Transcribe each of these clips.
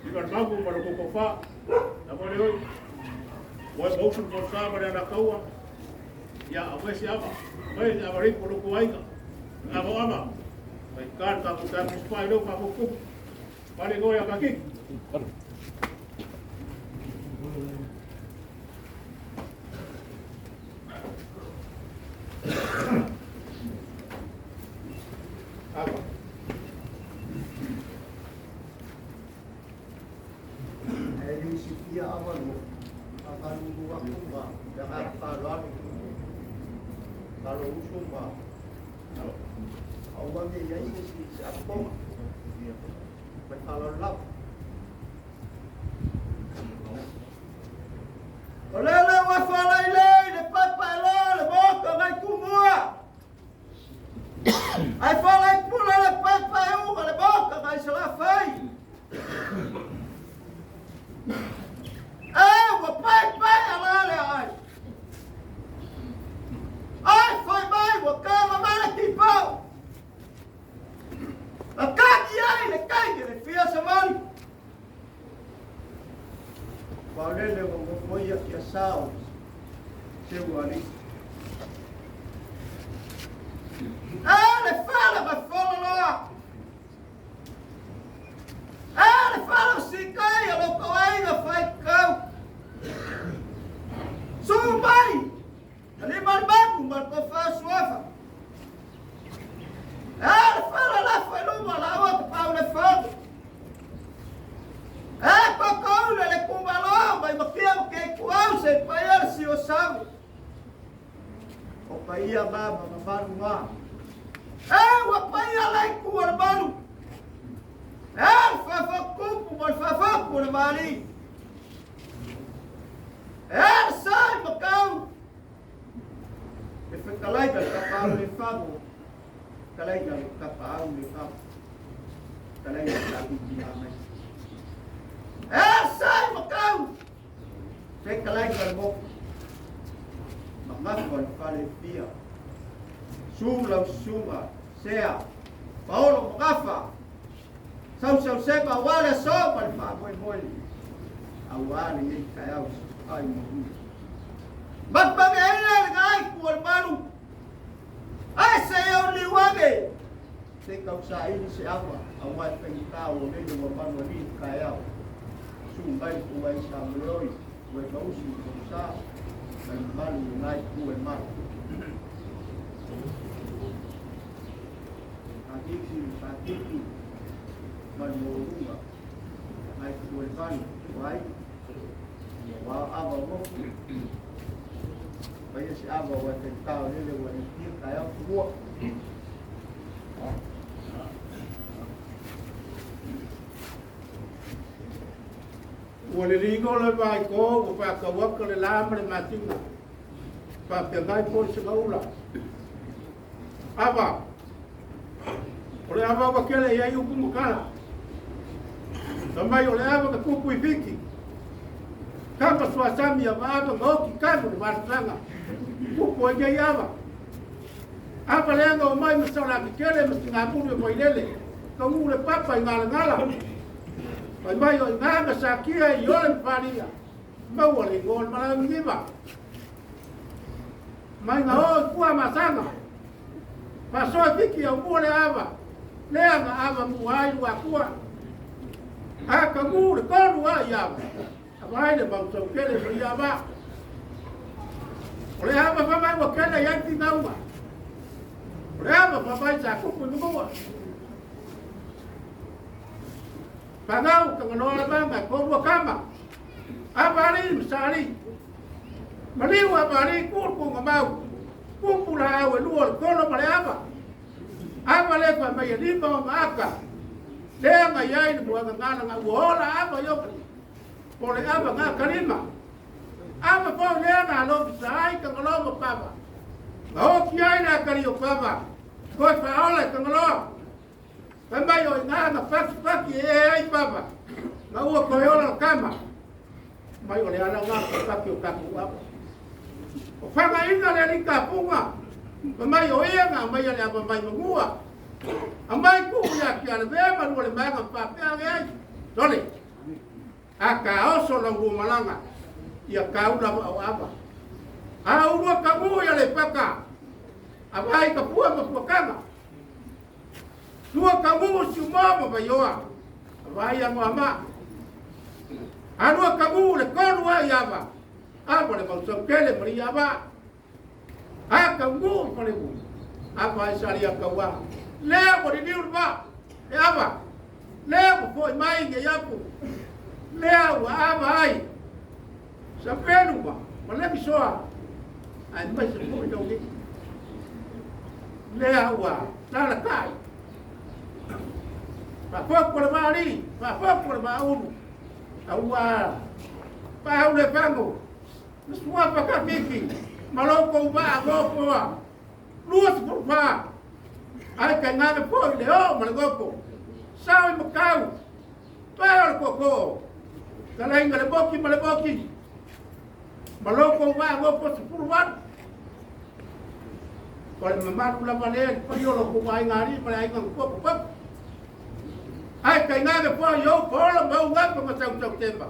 Iva le magu ma le kokofa. Na mo le oi. Ua e mausu le kosa ma le alakaua. Ia, a se ava. Mai se ava ripo lo kuaiga. Ava o ava. Mai ka le tapu tapu spa i lou whakuku. Pale ngoi a kaki. Ava. E liusifia ava lo faamalulu aku ma le agaga faaaloalo alo uso ma aua ne i ai se isi se apoga ma le faaaloalo lava. O lele ua faalailei le paepaeloa le maota nai Tumua. Ae faalaipula le paepaeuga le maota nai Salafai. E ua paepae ala le ai. Ai fai mai ua kava mai le tipau. A kaki ai le kaige le fia samali. Paulele ua nofoia kia sao se ua alii. A le fala ma fololoa. A le fala o sikai a loko aiga fai kau. Su mai! Ali mal magu mal kofa suafa. A le fala la fai luma la ua ka pau le fagu. E kokoule le kumaloa mai makia o ke kuau se paia le sio samu. O paia ma ma mamalu ma. E ua paia lai ku o le malu. E le fafakupu ma le fafaku o le mali. E le sai makau. E fetalai ka le kapau le fago. Talai ka le kapau le fago. Talai ka le kapau. E le sai makau. Fetalai ka le moku. Magafa o le fale fia. Su lau susuga, Sea, Paolo Magafa. Sau sau sema aua le aso ma le faamoemoe aua lenei taeao ai manuia. Mapameaina le gaaiku o le malu. Ai se au liu ane. Se tausaili se ava aua e faigata ua lele ua malu alii le taeao. Su mai le tuai sa maleoi ua e mausi i tausa ma le mamalu o lena itu e malu. Patiki, patiki, malu maualuga, nai ku e malu, wai, wa ava o moku. Paia se ava ua e faigata o lele ua lipia taeao tumua. Ua le ligo le vai ko, ua whakawaka le la ma le matinga. Whapea ngai po i se ula. Ava. O le ava ua kele i ai upu makala. Sa mai o le ava ka kupu i fiki. Kapa suasami a ava nga oki kanu le varatanga. Kupu ai nei ava. Ava le anga o mai ma sa la ke kele ma singa mulu e wailele. Ka ngu le papa i ngala ngala. Mai mai o i ngā ma sa kia i ole mparia. Maua le ngol malangi ngiva. Mai ngā o i kua masanga. Pasoa fiki au mua le ava. Lea nga ava mua ai lua kua. A ka mu le kolu a i ava. Ava ai le mau tau kele mo i ava. O le ava fa mai ua kele i ai tingaunga. O le ava fa mai sa kupu i mua. Pagau ka nganoa le manga ko rua kama. Ava ali ma sa ali. Maliu ava ali ku ku nga mau. Kupu la au e lua le kolo ma le ava. Ava le fa mai e lima o maaka. Lea nga iai le muanga ngala nga ua ola ava yoka. Po le ava nga kalima. Ava po lea nga lo sa ai ka ngalo ma pava. Nga oki ai la kari o pava. Koe whaola ka ngalo. Pai mai o i ngā nga paki paki e e ai pava. Nga ua koe ola o kama. Mai o le ala ngā paki o kaku ava. O whanga ina le lika punga. Pa mai o ia ngā mai ale ava mai mangua. A mai ku ia ki ale vea marua le manga papea ge ai. Tole. A ka oso lau rumalanga ia kaula ma au ava. A urua kamu ia le paka. A vai ka pua ma puakanga. Tua kamu si umo ma vaioa. A vai a moama. A lua kamu le kolu ai ava. A le mausau kele mari ava. A kamu pale u. A vai sari a kaua. Lea mo di niu ba. E ava. Lea mo foi mai nge yapu. Lea ua ava ai. Sa pelu ma. Ma le misoa. Ai mai se foi no ni. Lea ua lala kai. Pa foku le maali, pa foku le maulu. Aua pa au le pango. Sua pa ka kiki. Maloko uba gopoa. Lua se pa. Ai ka ngame po le o ma le gopo. Sao i makau. Pa o koko. Kalainga le boki ma le boki. Maloko uba gopo se puru. O le mamalu lava lea le paia o lou aiga alii ma le aiga tuapuapu ae taigage poa i ou paola ma ou apa ma sausau tema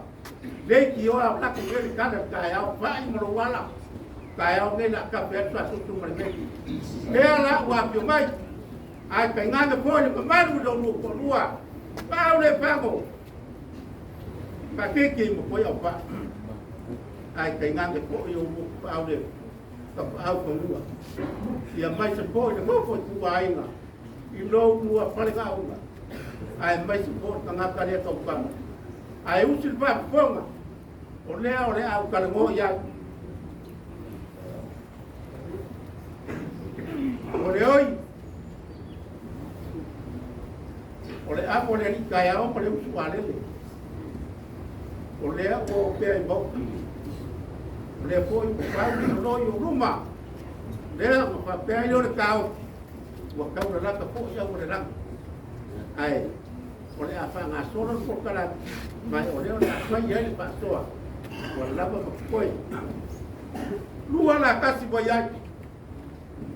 le ikioa laki meli kala le taeao fa'i ma lou ala taeao nei la kafe atu asusu ma le meli lea la ua afio mai ae taigage poa i le mamalu i lou lua toalua paau le fago faakeke ma koe au fa'i ae taigage poa i ou lua paau le kapaau pagua ia mai se po i le nofo i kuaiga i lou lua falegauga ae mai se po i tagata lea taufana ae usi le faafofoga o lea o le au kalago i ai o le oi o le amo le alii taeao ma le usu alele o lea ua opea i maota o lea foi ua pau le loloi o luma lea ma faapea ai lea o le taofi ua taulalata foi au o le lagi ae o le a faagasolo le polokalame ma o lea o le a fai ai le faasoa ua lava ma koe lua la kasi ua iai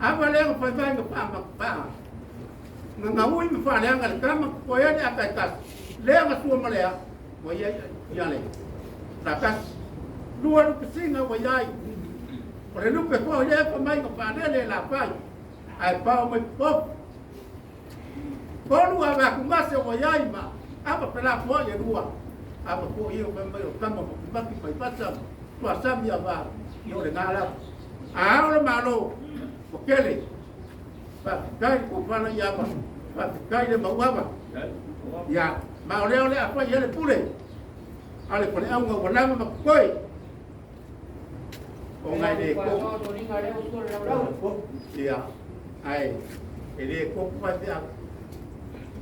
ava lea ma fai mai ma faa ngagaui ma faaleaga le kama koe ai le ata e tasi lea ma sua ma lea ua iai ia le la kasi lua lupe singa ua iai o le lupe foi lea fa mai ma faalele la fai ae pao mai popo tolu ava kumase ua iai ma ava pela foi e lua ava foi ia fai mai o kama makimaki mai fasa tuasami ava i o le gala a ao le malo o kele faafetai kofana i ava faafetai le mauava ia ma o lea o le a fai ai le pule a le faleauga ua lava ma koe o ngai le ko ia ae e le kopu fai pe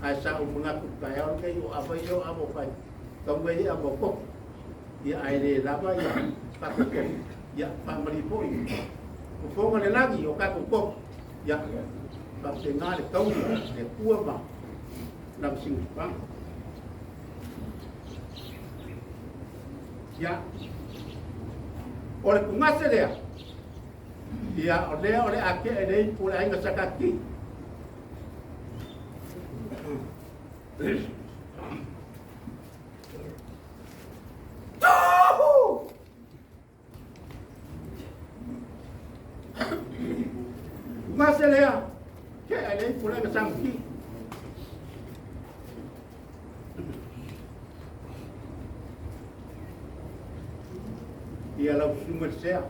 ae sa u manatu taeao lenei o ava ia o ava o fai tau ai ava o kopu ia ae le lava ia tatou kopu ia faamali foi fofoga le lagi o tatou kopu ia faapena le taula le Atua ma lana siufaga ia o le tugase lea ia o lea o le a te'e le ipu o le aiga Sakaki. Tohu! Tugase lea te'e le ipu o le aiga Sakaki. Ia lau susuga le sea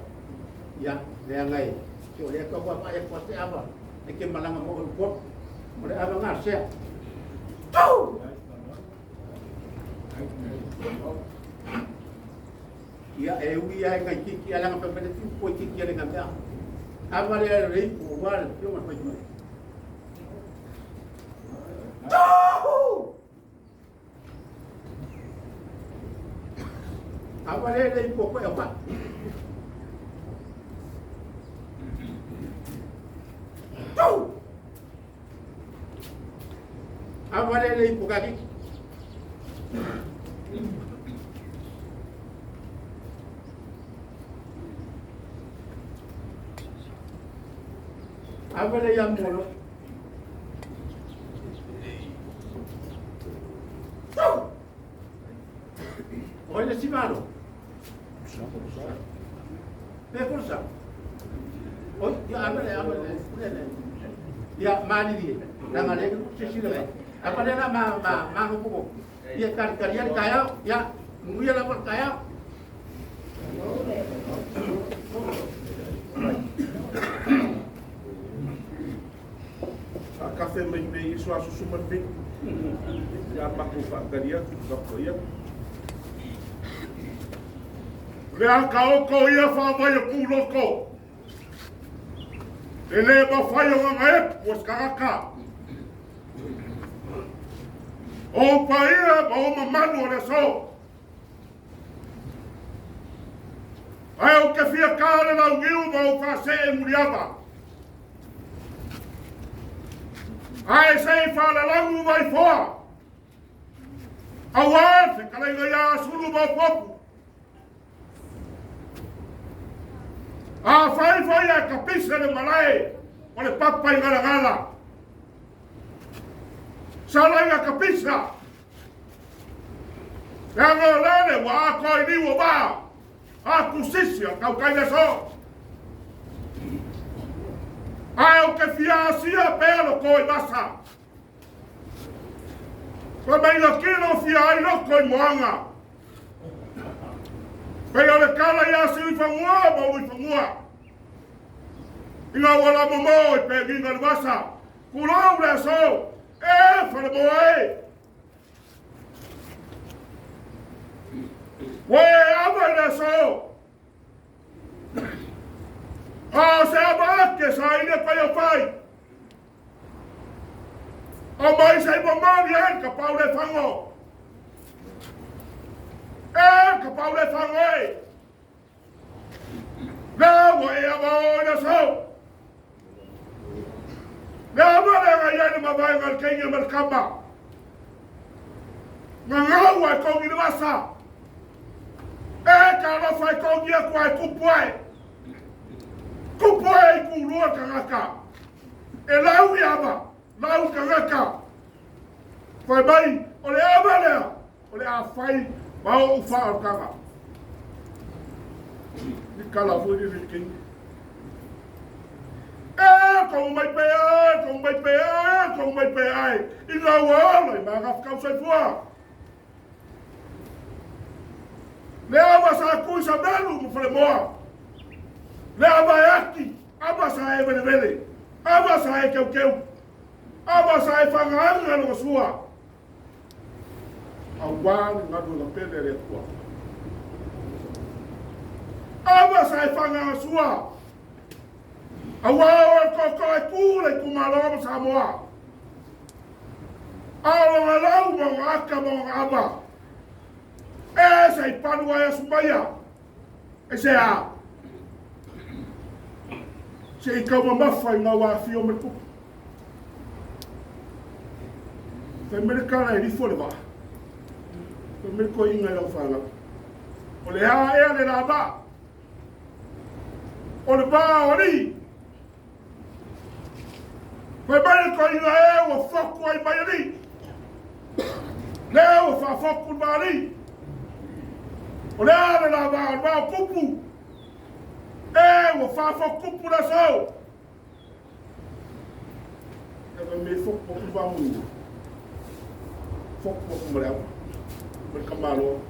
ia leaga e se o lea tau avaai atu a se ava e ke malaga mo o poto o le ava gā sea. Tau! Ia e ui ai ngai kiki ala nga pepele tu ko kiki ale nga mea. Ava le le ipu o wa le fionga fai mai. Tau! Ava le le ipu o koe o pa. Tau! Ava le le ipu kaki. Ava le ia molo. Tau! O ai le isi Malo? Pe fursa. Oi, ia ave le ave le le le. Ia malilie. Langa le se sile mai. Apa le la ma ma ma no ko. Ia kari kari ia kaya, ia muia la por kaya. Sa kafe mai nei i so aso suma nei. Ia matou faatali atu ka ia. Le aka oko ia whaamai o kūloko. E le mawhai o ngā epu o skaraka. O paia ma o mamanu o le so. Ai o ke fia kā le lau ngiu ma o whase e muriama. Ai se i whalalangu mai foa. Aua te kalainga ia sulu ma popu. A fai fai a kapisa le malae o le papa i galagala. Salaiga kapisa. Le anga lele wa a koi niu o ba. A kusisi a kaukai le so. Ai o ke fia asia pea lo koi masa. Pa mai la kilo fia ai loko i moanga. Pei o le kala ia si i whangua ma ui whangua. I ngā wala momo i pe nginga le masa. Kulau le aso. E whare moa e. Wa e awa i le aso. A se ama ake sa i le pai o whai. A mai sa i mamari e ka pau le whango. E ka pau le whango e. Le wa e awa o i le aso. Le awa le ngai ai le mawae ngal keinga ma le kama. Ngā ngau ai kongi le wasa. E ka alofa ai kongi aku ai kupu ai. Kupu ai i kūlua ka ngaka. E lau i ama, lau ka ngaka. Whai mai, o le ama lea, o le a whai ma o uwha o kanga. Ni kala fui ni kingi. E, kongu mai pe ai, kongu mai pe ai, kongu mai pe ai. I ngā ua ola, i maa ngawhakau saifua. Le ama sa kui sa melu ma whare moa. Le ama e aki, ama sa e vele vele. Ama sa e keu keu. Ama sa e whangaanga no sua. A wā ni ngadu la pele le atua. Ama sa e whangaanga sua. A wā o e koko e kūra i kumaloa ma Samoa. A o ngā lau ma ngā aka ma ngā ama. E se i panu ai asu maia. E se a. Se i kauma mawha i ngā wāwhio me kupu. Whai mere kara e rifo le wā. Whai mere koe inga i lau whanau. O le a ea le rā mā. O le mā o ri. Whai mere koe inga e ua whaku ai mai ari. Le ua whawhaku mā ri. O le a le rā mā o le mā o kupu. E ua whawhaku kupu la sau. E whai me whaku o kupa mungu. Whaku o kumare au. Me ka malo.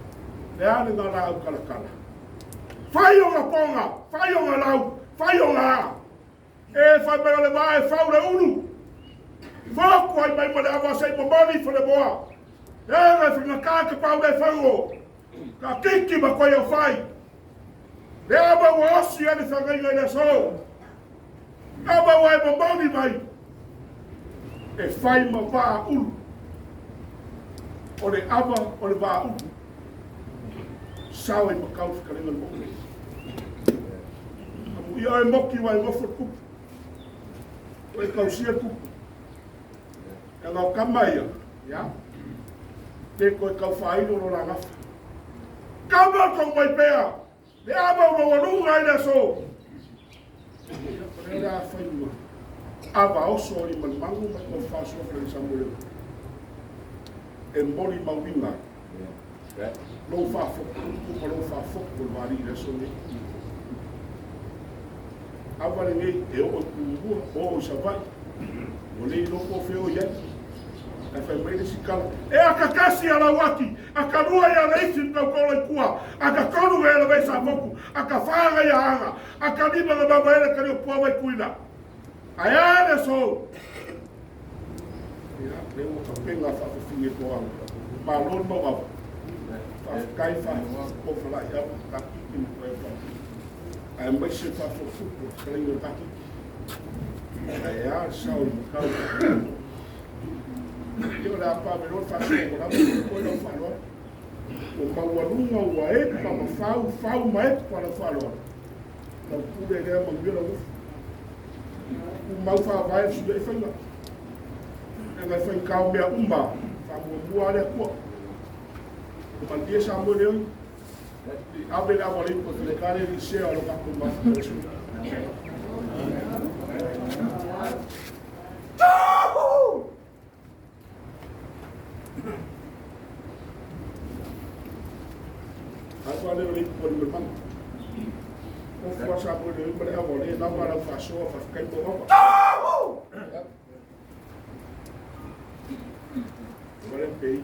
Le a le ngā rā au kalakala. Whai o ngā ponga, whai o ngā lau, whai o ngā a. E whai mai o le mā e whau le ulu. Whaku ai mai ma le awa sei mamani whare moa. E ngai whinga kā ka pau le whango. Ka kiki ma koe o whai. Le ama ua osi ane whangainga i le so. Ama ua e mamani mai. E whai ma vā ulu. O le ama o le vā ulu. Sao e makau whakarenga le moku. Amu ia e moki wa e ngofo le kupu. O e kausia le kupu. E ngau kama ia. Ia. Le koe kau whailo lo la ngafa. Kama kau mai pea. Le ama o mawaluga i le aso. O le a whainua. Ava oso o li manmangu mai kau whasoa whae sa mole. E mori mauringa. Lou faafotutupu ma lou faafotu o le vaalii i le aso lenei. Ava lenei e oo i Tumua, oo i Savaii, ua le iloa po o fea o i ai. Ae fai mai le isi tala, e aka tasi a Lauaki, aka lua ia Leisi ma tautolo i tua, aka tolu ia Lavei Safotu, aka fa ia Aga, aka lima na mamaele kali o pua mai kuina. Ae a le aso. Ia, le ua tapenga faafafine toaga. Malo le mauava. Faafetai faafo falai au takiki ma toe faafo. Ae mai se faafotutupu fetalaiga o le takiki. Ae a le sao i matau. Ia o le a pavelo le faasoa lava o lau faaaloalo. Ua maualuga ua epa ma fau, fau ma epa lau faaaloalo. Lau pule lea manuia lau ufu. Tumau faavae le suia i faiga. E ngai faigao mea uma, faamuamua le Atua. O malie sa mo le oi. I ave le ava leipo i le kare li sea o lo tatou mafuta. Ava le o leipo i le mana. O fua sa mo le oi ma le ava le lava lau faasoa faafetai mo ava. Ava le pei.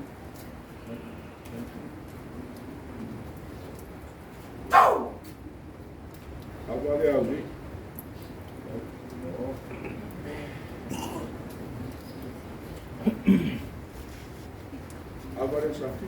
Ava le au nei. Ava le safi.